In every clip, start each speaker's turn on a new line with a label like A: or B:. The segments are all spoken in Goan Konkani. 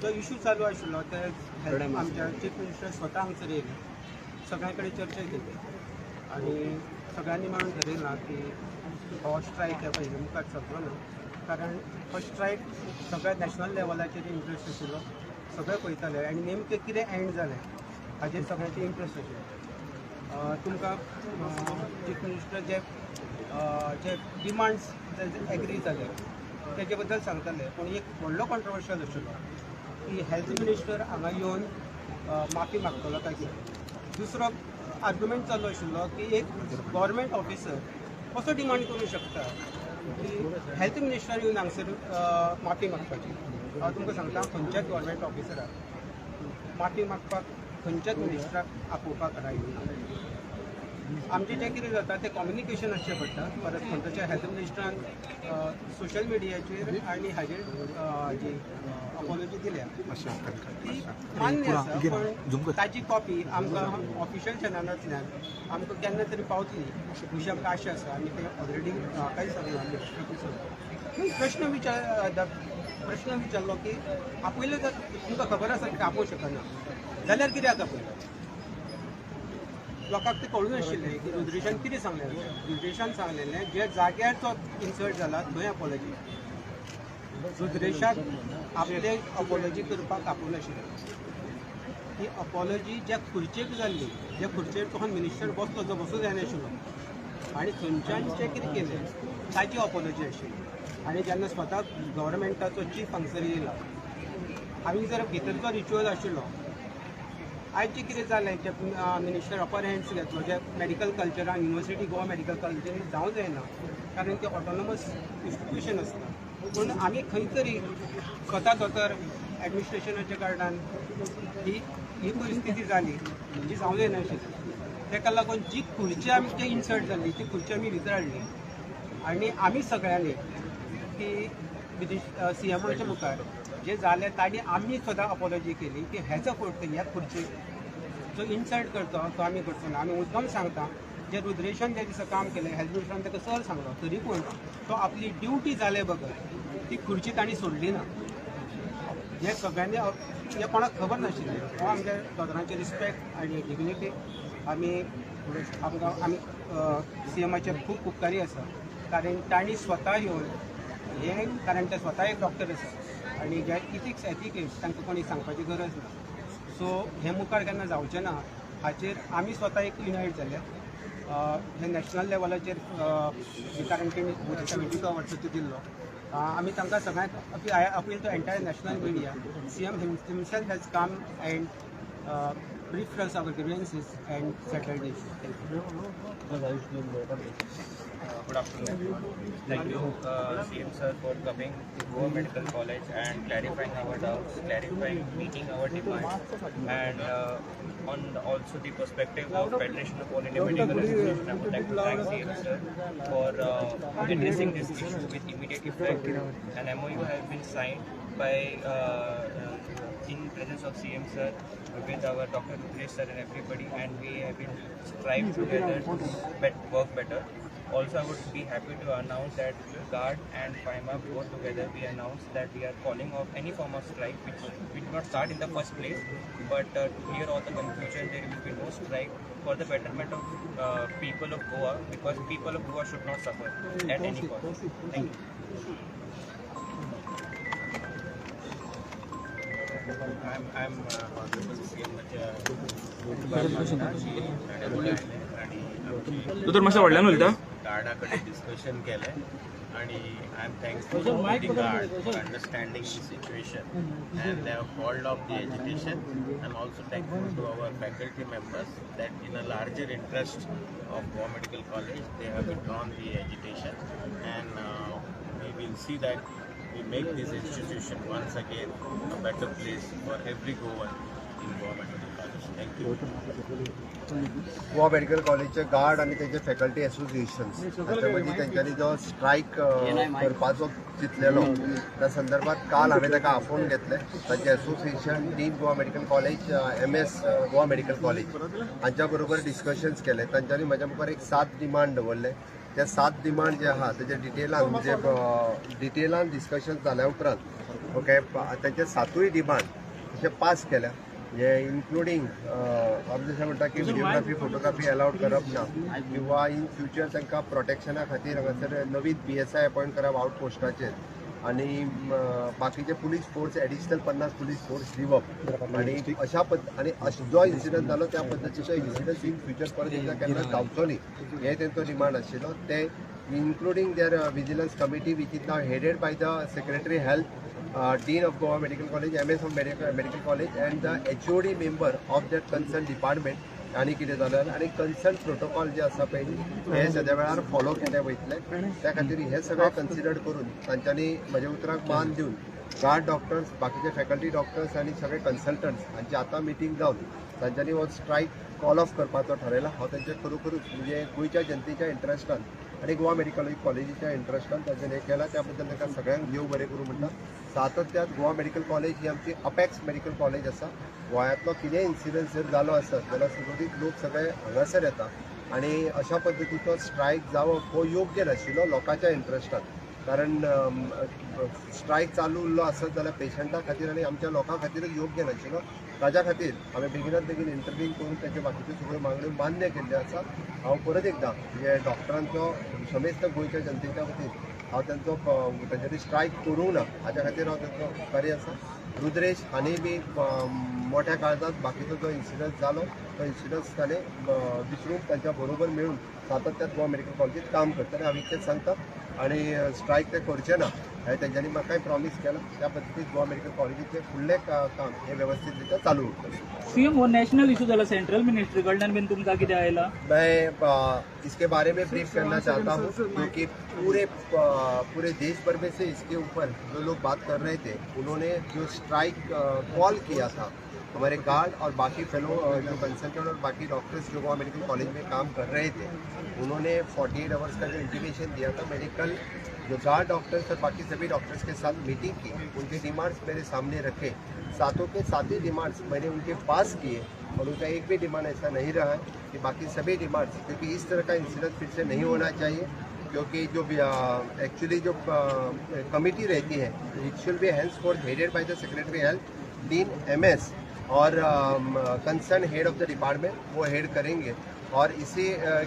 A: जो इशू चालू आशिल्लो ते आमच्या चीफ मिनिस्टर स्वता हांगसर येयले, सगळ्यां कडेन चर्चा केली आनी सगळ्यांनी मेळून ठरयलां की हो स्ट्रायक ह्या पयलीं मुखार सरचो ना, कारण हो स्ट्रायक सगळ्या नॅशनल लेवलाचेर इंट्रस्ट आशिल्लो, सगळे पळयताले आनी नेमकें कितें एंड जालें हाजेर सगळ्यांचे इंट्रस्ट आशिल्लो. तुमकां चीफ मिनिस्टर जे जे डिमांड्स एग्री जाले तेजे बद्दल सांगताले, पूण एक व्हडलो कॉन्ट्रोवर्शियल आशिल्लो की हेल्थ मिनिस्टर हांगा येवन माफी मागतलो काय कितें. दुसरो आर्ग्युमेंट चालू आशिल्लो की एक गव्हर्मेंट ऑफिसर कसो डिमांड करूं शकता की हेल्थ मिनिस्टर येवन हांगसर माफी मागपाची. हांव तुमकां सांगता, खंयच्याच गव्हर्मेंट ऑफिसराक माफी मागपाक खंयच्याच मिनिस्टराक आपोवपाक रायट ना. आमचें जें कितें जाता तें कम्युनिकेशन आसचें पडटा. परत म्हणटचे हेल्थ मिनिस्टरान सोशल मिडियाचेर आनी हाजेर जी अपॉलॉजी दिल्या ती मान्य आसा, पूण ताची कॉपी आमकां ऑफिशियल चॅनलांतल्यान आमकां केन्ना तरी पावतली अशी आमकां आशा आसा. आमी ते ऑलरेडी कांय सांगलां, मिनिस्टराकूय सांगलां. प्रश्न विचारलो की आपयलें जर तुमकां खबर आसा की आपोवंक शकना जाल्यार कित्याक आपयलें? लोकांक तें कळूं नाशिल्लें की रुद्रेशान कितें सांगलें. रुद्रेशान सांगलेलें जे जाग्यार तो इन्सल्ट जाला थंय अपॉलॉजी. रुद्रेशाक आपले अपॉलॉजी करपाक आपोवं नाशिल्लें. ही अपॉलॉजी ज्या खुर्चेक जाल्ली, ज्या खुर्चेर तो मिनिस्टर बसलो जो बसूं जायनाशिल्लो आनी थंयच्यान जें कितें केलें ताची अपॉलॉजी आशिल्ली. आनी जेन्ना स्वता गव्हर्मेंटाचो चीफ हांगसर येयला, आमी जर भितर जो रिच्युअल आशिल्लो, आयज जें कितें जालें जे मिनिस्टर अपर हँड्स घेतलो जे मेडिकल कल्चरान युनिवर्सिटी गोवा मेडिकल कॉलेजीन जावं जायना, कारण ते ऑटोनॉमस इन्स्टिट्यूशन आसता. पूण आमी खंय तरी स्वता दोतोर एडमिनिस्ट्रेशनाच्या कारणान ही ही परिस्थिती जाली जी जावं जायनाशिल्ली. ताका लागून जी खुर्ची आमची इन्सल्ट जाल्ली ती खुर्ची आमी भितर हाडली आनी आमी सगळ्यांनी की सी एमाच्या मुखार जे जालें ताणी आमी स्वता अपॉलॉजी केली की हेजो फोर्ट ह्या खुर्चेक जो इन्सल्ट करता तो आमी करचो ना. आमी मुद्दम सांगता जे रुद्रेशान ज्या दिसा काम केलें हेल्थ मिनिस्टरान ताका सर सांगलो, तरी पूण तो आपली ड्युटी जाले बगर ती खुर्ची तांणी सोडली ना. हे सगळ्यांनी हे कोणाक खबर नाशिल्लें. हो आमच्या दोतोरांचे रिस्पेक्ट आनी डिग्निटी आमी आमकां आमी सी एमाचेर खूब उपकारी आसा, कारण तांणी स्वता येवन हें, कारण ते स्वता एक डॉक्टर आसा आनी जे इथिक्स एथिकेट्स तांकां कोणी सांगपाची गरज ना. सो हें मुखार केन्ना जावचें ना हाचेर आमी स्वता एक युनायट जाले. हे नॅशनल लेवलाचेर कारण तेणी 72 वर्साचो दिल्लो, आमी तांकां सगळ्यांक I appeal to entire national media. CM himself has come and briefed us our grievances and settled the issue. Thank you.
B: Good afternoon, everyone. Thank you, CM sir, for coming to Goa Medical College and clarifying our doubts, clarifying, meeting our demands, and on also the perspective of Federation of All India Medical Association, I would like to thank CM sir for addressing this issue with immediate effect. An MOU has been signed by in presence of CM sir with our Dr. Rudresh sir and everybody, and we have been strived together to work better. Also, I would be happy to announce that GUARD and FAIMA both together we announced that we are calling off any form of strike, which we did not start in the first place, but to clear all the confusion, there will be no strike for the betterment of people of Goa, because people of Goa should not suffer at any cost. Thank you.
C: I'm honorable CM.
D: दोतोर मातशें व्हडल्यान उलयता.
C: गार्डा कडेन डिस्कशन केलें आणि I am thankful to the guard for understanding the situation and they have called off the agitation. I am also thankful to our faculty members that in a larger interest of Goa Medical College they have withdrawn the agitation, and we will see that we make this institution once again a better place for every Goan in Goa Medical College. Thank you.
E: Goa medical कॉलेजचे गार्ड आनी तेंचे फॅकल्टी एसोसिएशन्स हांचे मदीं तेंच्यांनी जो स्ट्रायक करपाचो चिंतलेलो त्या संदर्भात काल हांवें ताका आफोवन घेतलें. तांचे association dean Goa medical college, MS Goa medical college हांच्या बरोबर डिस्कशन्स केले. तांच्यांनी म्हज्या मुखार एक 7 डिमांड दवरले. ते 7 डिमांड जे आहा तेजे डिटेलान म्हणजे डिटेलान डिस्कशन जाल्या उपरांत ओके, तांचे सातूय डिमांड अशे पास केल्या, हे इन्क्लुडींग आमी जशें म्हणटा की व्हिडियोग्राफी फोटोग्राफी अलावड करप ना किंवा इन फ्युचर तांकां प्रोटेक्शना खातीर हांगासर नवीन PSI appoint करप आउट पोस्टाचेर आनी बाकीचे police force additional 50 police force दिवप आनी अशा आनी जो इन्सिडंट जालो त्या पद्दतीचो इन्सिडंट इन फ्युचर परत एकदां केन्ना जावचो न्ही हे तेंचो डिमांड आशिल्लो. ते including their vigilance committee which is now headed by the secretary health, Dean of Goa Medical College, MS of Medical College and the HOD member of that concerned department आनी कितें जालें आनी कन्सर्न प्रोटोकॉल जे आसा पळय हे सद्या वेळार फॉलो केले वयतले. त्या खातीर हे सगळें कन्सिडर करून तांच्यांनी म्हज्या उतराक मान दिवन गार्ड डॉक्टर्स, बाकीचे फॅकल्टी डॉक्टर्स आनी सगळे कन्सल्टंट्स हांची आतां मिटींग जावन तांच्यांनी हो स्ट्रायक कॉल ऑफ करपाचो ठरयला. हांव तांचे खरोखरूच म्हणजे गोंयच्या जनतेच्या इंट्रस्टान आनी गोवा मेडिकल कॉलेजीच्या इंट्रस्टान तांच्यानी हें केलां, त्या बद्दल तांकां सगळ्यांक देव बरें करूं म्हणटा. सातत्यात गोवा मेडिकल कॉलेज ही आमची अपेक्स मेडिकल कॉलेज आसा. गोंयांतलो कितेंय इन्सिडंट जर जालो आसत जाल्यार सगळीं लोक सगळे हांगासर येता आनी अशा पद्दतीचो स्ट्रायक जावप हो योग्य नाशिल्लो लोकांच्या इंट्रस्टान, कारण स्ट्रायक चालू उरलो आसत जाल्यार पेशंटा खातीर आनी आमच्या लोकां खातीरच योग्य नाशिल्लो. ताज्या खातीर हांवें बेगिनात बेगीन इंटरव्यू करून ताच्यो बाकीच्यो सगळ्यो मागण्यो मान्य केल्ल्यो आसा. हांव परत एकदां म्हणजे डॉक्टरांचो समेस्त गोंयच्या जनतेच्या वतीन हांव तांचो तांच्यांनी स्ट्रायक करूंक ना हाज्या खातीर हांव तांचो उपकारी आसा. रुद्रेश हांणी बी मोठ्या काळजांत बाकीचो जो इन्सिडंट जालो तो इन्सिडंट ताणें विसरून तांच्या बरोबर मेळून सातत्यात गोवा मेडिकल कॉलेजीत काम करतले हांव इतकेंच सांगता. आनी स्ट्रायक ते करचे ना हें तेंच्यांनी म्हाकाय प्रॉमीस केलां. त्या पद्दतीन गोवा मेडिकल कॉलेजीचें फुडलें काम हें वेवस्थीत रित्या चालू उरतलें.
D: सीएम हो नॅशनल इशू जाला, सेंट्रल मिनिस्ट्री कडल्यान बीन तुमकां कितें आयला?
E: मैं इसके बारे में ब्रीफ करना चाहता हूँ क्योंकि पूरे देश भर में से इसके ऊपर जो लोग बात कर रहे थे उन्होंने जो स्ट्राइक कॉल किया था हमारे गार्ड और बाकी फेलो जो कंसल्टेंट और बाकी डॉक्टर्स जो गोवा मेडिकल कॉलेज में काम कर रहे थे उन्होंने 48 आवर्स का जो इंटीमेशन दिया था। मैंने कल जो गार्ड डॉक्टर्स और बाकी सभी डॉक्टर्स के साथ मीटिंग की, उनके डिमांड्स मेरे सामने रखे, सातों के सात ही डिमांड्स मैंने उनके पास किए और उनका एक भी डिमांड ऐसा नहीं रहा है कि बाकी सभी डिमांड्स, क्योंकि इस तरह का इंसिडेंट फिर से नहीं होना चाहिए। क्योंकि जो एक्चुअली जो कमेटी रहती है it should be henceforth headed by the secretary health, dean MS Aur concern head of the department वो हेड करेंगे और इसी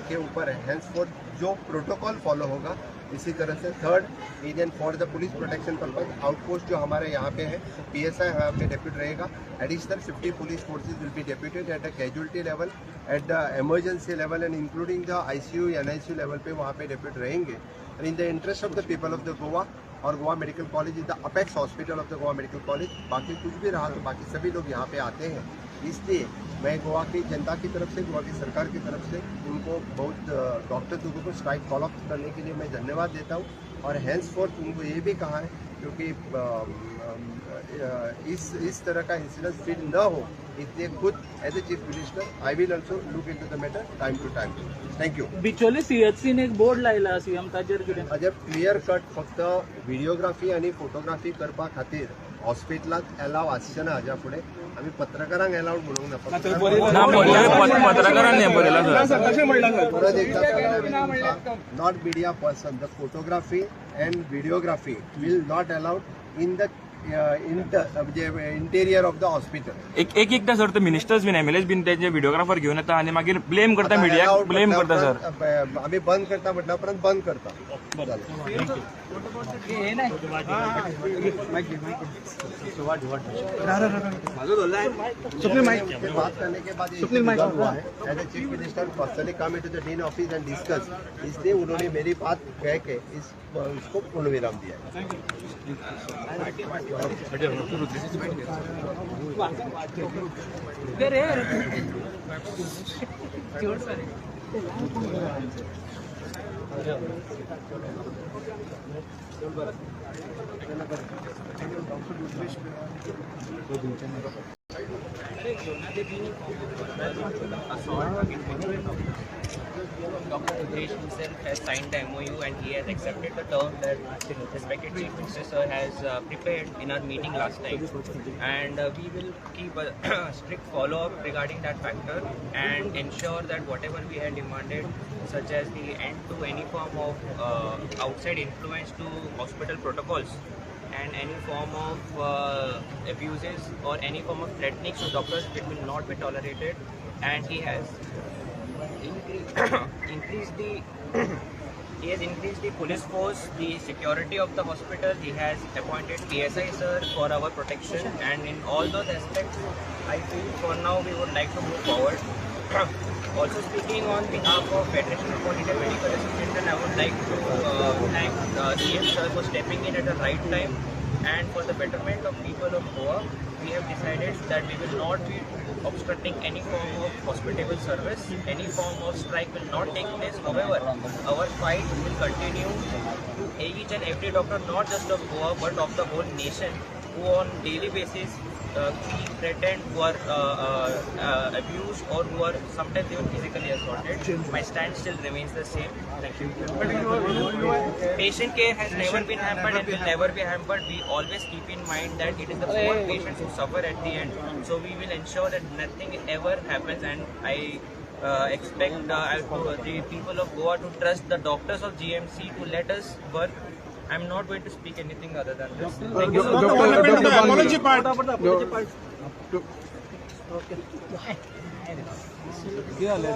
E: के ऊपर हेंसफोर्थ जो प्रोटोकॉल फॉलो होगा इसी तरह से। Third is and for the police protection purpose outpost जो हमारे यहाँ पे है PSI यहाँ पे डेप्यूट रहेगा। Additional 50 police forces will be deputed at the casualty level, at the emergency level and including the ICU NICU level pay वहाँ पे डेप्यूट रहेंगे। And in the interest of the people of the Goa Aur Goa medical college is the apex hospital of the Goa medical college. बाकी कुछ भी रहा तो बाकी सभी लोग यहाँ पे आते हैं, इसलिए मैं गोवा की जनता की तरफ से, गोवा की सरकार की तरफ से उनको बहुत डॉक्टर लोगों को स्ट्राइक कॉल ऑफ करने के लिए मैं धन्यवाद देता हूँ। और हेंसफोर्थ उनको ये भी कहा है क्योंकि इस तरह का इंसिडेंट फिर न हो इसलिए खुद as a chief minister I will also look into the matter time to time. Thank you.
D: Bicholim CHC एक बोर्ड लायला सीएम ताचेर कितें?
E: अजब क्लियर कट फक्त व्हिडिओग्राफी आनी फोटोग्राफी करपा खातीर हॉस्पिटलांत एलाव आसचें ना. हाज्या फुडें आमी पत्रकारांक एलावड म्हणूंक ना, परत एकदां not media person, the photography and videography will not allowed in the interior of the hospital.
F: एक एक एकदा सर ते मिनिस्टर्स बीन एमएलएस बीन तेंचे व्हिडिओग्राफर घेवन येता आनी मागीर ब्लेम करता, मिडियाक ब्लेम करता सर.
E: आमी बंद करता म्हटल्या उपरांत बंद करता. बात करने के बाद हुआ है as a chief minister personally come into the dean office and discuss, इसलिए उन्होंने मेरी बात कह के इसको पूर्ण विराम दिया है.
B: Dr. Rudresh himself has signed the MOU and he has accepted the term that respected Chief Minister sir has prepared in our meeting last time, and we will keep a strict follow-up regarding that factor and ensure that whatever we had demanded, such as the end to any form of outside influence to hospital protocols and any form of abuses or any form of threatening to doctors, it will not be tolerated. And he has increased the he has increased the police force, the security of the hospital. He has appointed PSI sir for our protection, and in all those aspects, I feel for now we would like to move forward. Also speaking on behalf of Federation of All India Medical Association, I would like to thank CM sir for stepping in at the right time and for the betterment of people of Goa. We have decided that we will not be obstructing any form of hospitable service, any form of strike will not take place. However, our fight will continue to each and every doctor, not just of Goa but of the whole nation, who on daily basis feel threatened, who are abused, or who are sometimes even physically assaulted. My stand still remains the same. Thank you. Patient care has never been hampered and will never be hampered. We always keep in mind that it is the poor patients who suffer at the end. So we will ensure that nothing ever happens, and I expect the people of Goa to trust the doctors of GMC to let us work. I'm not going to speak anything other than this. Thank you so much.
G: Apology part.
A: कितें जालें?